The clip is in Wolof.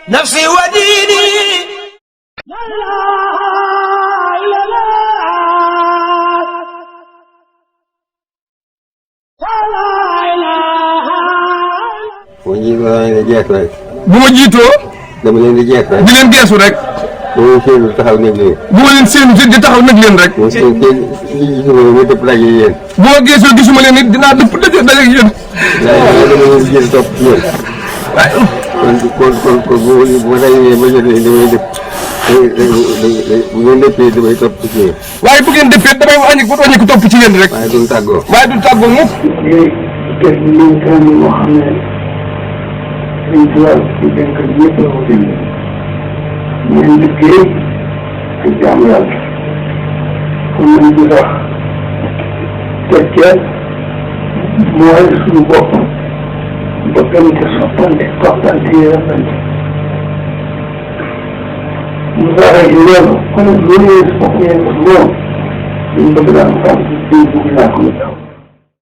نفسي وديني bu ma jiitoo dama leen di jeex rek di leen geesu rek bu ma séenu taxaw nekk leen bu ma leen séenu di taxaw nag leen rek bu seen gisuma ma dëpp daje yéen bu ma geesoo gisuma leen it dinaa dëpp daje ak yéen dama leen di jël topp ci yéen kon bu ma dajee ma jot leen damay dëpp bu ngeen dëppee damay topp ci yéen waaye bu ngeen dëppee damay wàññi ko topp ci yéen rek waaye duñ tàggoo mukk def ndénkaan moo xam ne dañ tubaab ci dénk ñëpp la ko bind ñeen liggéey ak jaam yàlla kon nañ ci sax teccee mooy suñu bopp bëggante soppante toppante yërëmante mu saxee ci loolu kon loolu yéen si bopp yéen moom ñu bëgg daan xam ci bugg naa ko